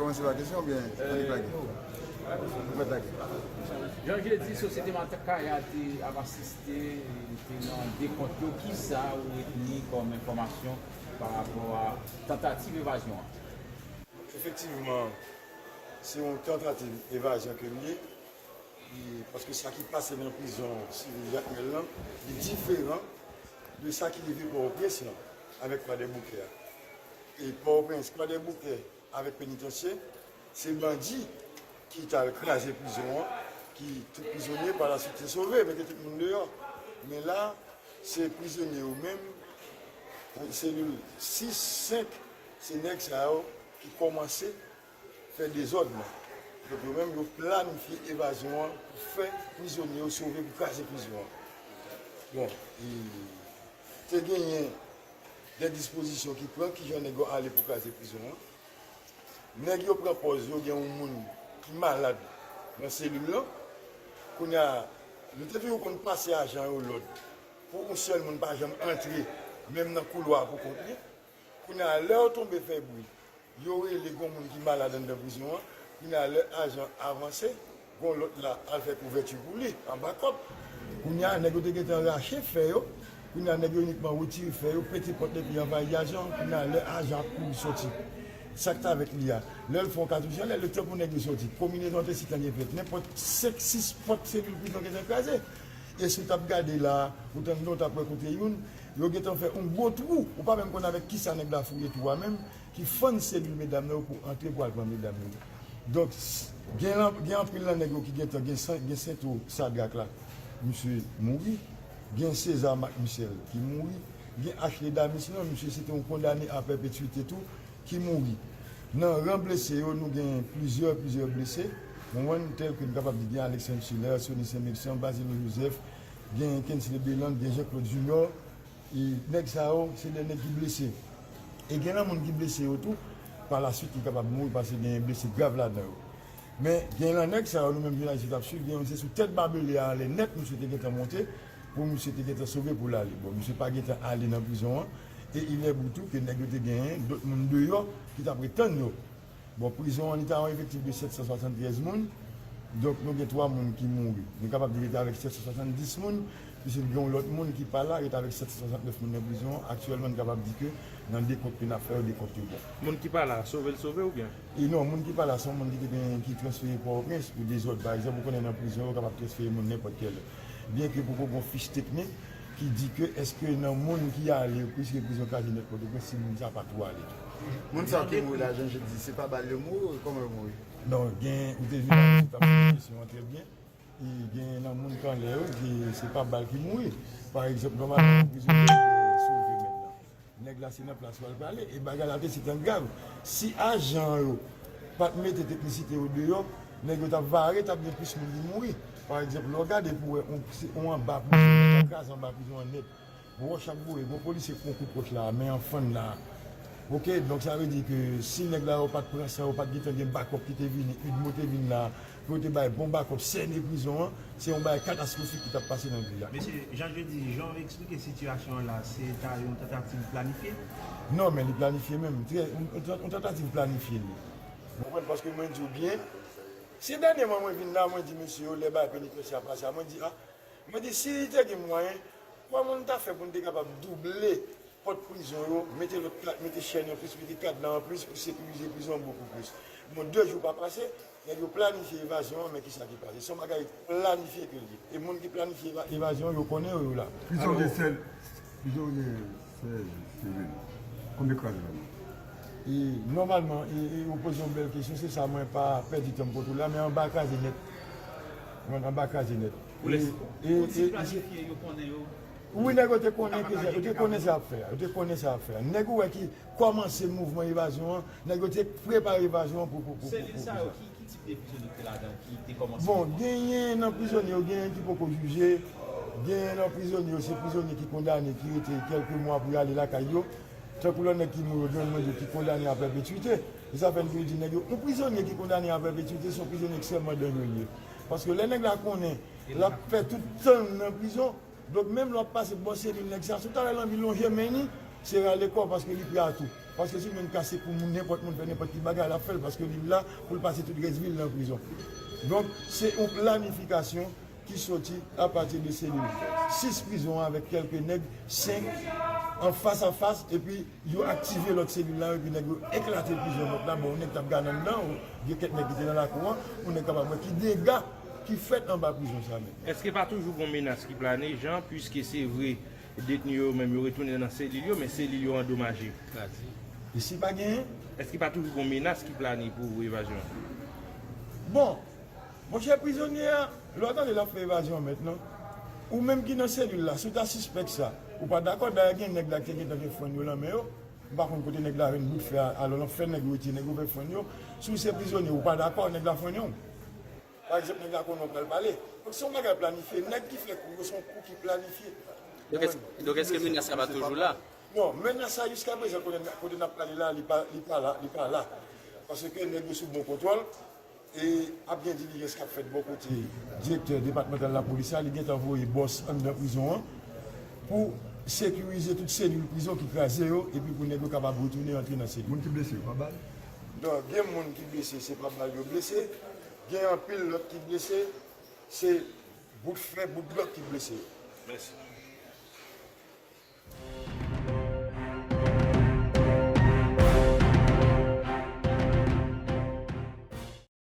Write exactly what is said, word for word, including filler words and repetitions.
Kòmanse pa kesyon oubyen annik lage? Ou mèt lage. Jan Jedi, Sosyete Makaya te ap asiste, te nan dekont yo. Kisa ou retni kòm enfòmasyon pa rapò a tantativ evazyon an? Efektivman, se yon tantativ evazyon ke l ye. E, paske sa ki pase nan prizon sivil Jakmèl lan, li diferan de sa ki rive Pòtoprens lan avèk Kwadèboukè a. E Pòtoprens, Kwadèboukè avèk Penitansye, se bandi ki t al kraze prizon an, ki tout prizonye pa la swit te sove, mete tout moun deyò. Men la, se prizonye yo menm, selil sis, senk, se nèg sa yo ki kòmanse fè dezòd lan. Donk yo menm yo planifye evazyon an pou fè prizonye yo sove, pou kraze prizon an. Bon, e, te genyen de dispozisyon ki pran, kijan nèg yo ale pou kraze prizon an. Nèg yo pran pòz yo gen yon moun ki malad nan selil lan. Kounye a, nou te toujou konn pase ajan yo lòd pou yon sèl moun pa janm antre, menm nan koulwa a pou kont li. Kounye a, lè yo tonbe fè bri, yo rele gon moun ki malad anndan prizon an. Kounye a, lè ajan avanse, gon lòt la al fè kouvèti pou li, anba kòb. Kounye a, nèg yo te gentan rache fè yo. Kounye a, nèg yo inikman retire fè yo, pete pòt epi anvayi ajan. Kounye a, lè ajan ap kouri sòti, sa k t avèk li a, lè l fè yon katouch anlè, letan pou nèg yo sòti, konbinezon an te sitan gen fèt. Nenpòt senk, sis pòt selil prizon gentan kraze. E si w t ap gade la, ou tande w t ap wè kote youn, yo gentan fè yon gwo twou. Ou pa menm konn avèk kisa nèg la fouye twou a menm, ki fann selil medam nan yo pou antre pou al pran medam yo. Donk, s- gen, lan- gen anpil nan nèg yo ki gentan gen, sen- gen sento Sadrak la, misye mouri. Gen César Marc Michel ki mouri. Gen Ashley Damis lan, misye se te yon kondane a pèpetwite tou, ki mouri. Nan ran blese yo, nou gen plizyè, plizyè blese. Ou konprann, tèl ke n kapab di gen Alexandre Schiller, Sony Saint Mexan, Basilio Joseph, gen Kensley Belland, gen Jean Claude Junior. E nèg sa yo, se de nèg ki blese. E gen nan moun ki blese yo tou, pa la swit, ki kapab mouri paske gen blese grav ladan yo. Men, gen nan nèg sa yo, nou menm jounalis yo t ap swiv, gen youn se sou tèt Babele a anlè nèt, misye te gentan monte, pou misye te gentan sove pou l ale. Bon, misye pa gentan ale nan prizon an, e ilèbou tou ke nèg yo te genyen dòt moun deyò ki t ap ret tann yo. Bon, prizon an, li ta yon efektif de sèt san swasanntrèz moun. Donk, nou gen twa moun ki mouri. Nou kapab di li te avèk sèt san swasanndis moun, piske gen yon lòt moun ki pa la, li te avèk sèt san swasannnèf moun nan prizon an. Aktyèlman, nou kapab di ke nan dekont ke n ap fè yo, dekont yo bon. Moun ki pa la, sove l sove oubyen? E non, moun ki pa la, se yon moun ki te gen, ki transfere Pòtoprens pou dezòd. Pa egzanp, ou konnen nan prizon, yo kapab transfere moun nenpòt kèlè. Byenke poko gen fich teknik, ki di ke èske nan moun ki ale, piske prizon kraze nèt Pòtoprens, si moun sa pa tou ale tou. Moun sa ki mouri la, Jan Jedi, se pa bal yo mouri, kòman yo mouri? Non, gen, ou te jounalis, ou t ap poze kesyon an trè byen. E gen nan moun k anlè yo, ki se pa bal ki mouri. Pa egzanp, nòmalman, prizonye yo te sove mentnan. Nèg la se nan plas yo al prale, e bagay la te sitan grav. Si ajan yo pa t mete teknisite yo deyò, nèg yo t ap vare, t ap gen plis moun ki mouri. Pa egzanp, lè w gade pou w wè yon, se yon anba prizon, nèg la kraze anba prizon an nèt. Wòch ap voye, gon polisye k pran kout wòch la, men an fann la. Oke, donk sa vle di ke si nèg la yo pa t pran san, yo pa t gentan gen bakòp ki te vini, UDMO te vin la, pou yo te bay bon bakòp, sène prizon an, se yon bagay katastwofik ki t ap pase nan peyi a. Mesye Jan Jedi, jan w eksplike sitiyasyon an la, se ta yon tantativ planifye? Non, men li planifye menm. Trè, yon, yon tantativ planifye li. Ou konprann, paske mwen di w byen, se dènyèman mwen vin la, mwen di mesye yo, lè bagay penitansye a pase a, mwen di, a, mwen di, si te gen mwayen, kòman n ta fè pou n te kapab double pòt prizon yo, mete lòt kat, mete chèn anplis, mete kadna anplis pou sekirize prizon an bokou plis. Bon, de jou pa pase, nèg yo planifye evazyon an, men kisa ki pase? Se yon bagay planifye ke l ye. E moun ki planifye eva- evazyon an, yo konnen yo, yo la. Prizon gen sèl, prizon gen sèl selil. Konbyen kraze ladan? E nòmalman, e, e ou poze yon bèl kesyon, se sa mwen pa pèdi tan m pote w la, men anba kraze nèt. Mwen anba kraze nèt. Pou lè, e, pou ti e, e, planifye, yo konnen yo. Wi, nèg yo te konnen ke yo te konnen sa y ap fè a. Yo te konnen sa y ap fè a. Nèg ou wè ki kòmanse mouvman evazyon an, nèg yo te prepare evazyon an pou, pou, pou, pou, pou sa. Selil sa yo, ki, ki tip de prizonye ki te ladan, ki te kòmanse mouvman? Bon, genyen nan prizonye yo, genyen ki poko jije, genyen nan prizonye yo, se prizonye ki kondane, ki rete kèlke mwa pou y ale lakay yo. Tankou lòt nèg ki mouri yo, gen yon nèg ki kondane a pèpetwite. E sa fè n toujou di nèg yo, yon prizonye ki kondane a pèpetwite, se yon prizonye ekstrèmman danjre li ye. Paske lè nèg la konnen l ap fè tout tan l nan prizon, donk menm lè w ap pase bò selil nèg sa, si w ta wè l anvi lonje men li, Se rale kò paske li prè a tou. Paske si l menm kase pou moun, nenpòt moun fè nenpòt ki bagay, l ap fè l paske li la pou l pase tout rès vi l nan prizon. Donk, se yon planifikasyon ki soti apati de selil sis prizon an avèk kèlke nèg, senk an fas a fas, epi yo aktive lòt selil la, epi nèg yo eklate prizon lòt la. Bon, yon nèg t ap gade anndan, gen kèk nèg ki te nan lakou an, yon nèg kapab wè ki dega ki fèt anba prizon sa menm. Èske pa toujou gon menas ki plane, Jan, piske se vre, detni yo menm yo retounen nan selil yo, men selil yo andomaje? Kraze. E si pa genyen? Èske pa toujou gon menas ki plane pou evazyon an? Bon, monchè, prizonye a, lè w tande l ap fè evazyon an mentnan, ou menm ki nan selil la, si w ta sispèk sa, ou pa dakò, dayè gen nèg la ki te gentan gen frenn yo nan men yo, m pa konn kote nèg la jwenn bout fè a, alò l ap fè nèg yo retire nèg yo fè frenn yo, si w se prizonye, ou pa dakò, nèg la frennen w. Pa egzanp, nèg la konnen w pral pale. Donk, se yon bagay planifye. Nèg ki fè kou yo, se yon kou ki planifye. Donk, èske, donk, èske menas la pa toujou la? Non, menas la, jiskaprezan, kote, kote n ap pale la, li pa, li pa la, li pa la. Paske nèg yo sou bon kontwòl, e ap gen dilijans k ap fèt bò kote direktè depatmantal lapolis la, li gentan voye bòs anndan prizon an pou sekirize tout selil prizon ki kraze yo, epi pou nèg yo kapab retounen antre nan selil. Moun ki blese yo pa bal? Non, gen moun ki blese, se pa bal yo blese. Gen anpil lòt ki blese, se bout fè, bout blòk ki blese yo. Mèsi.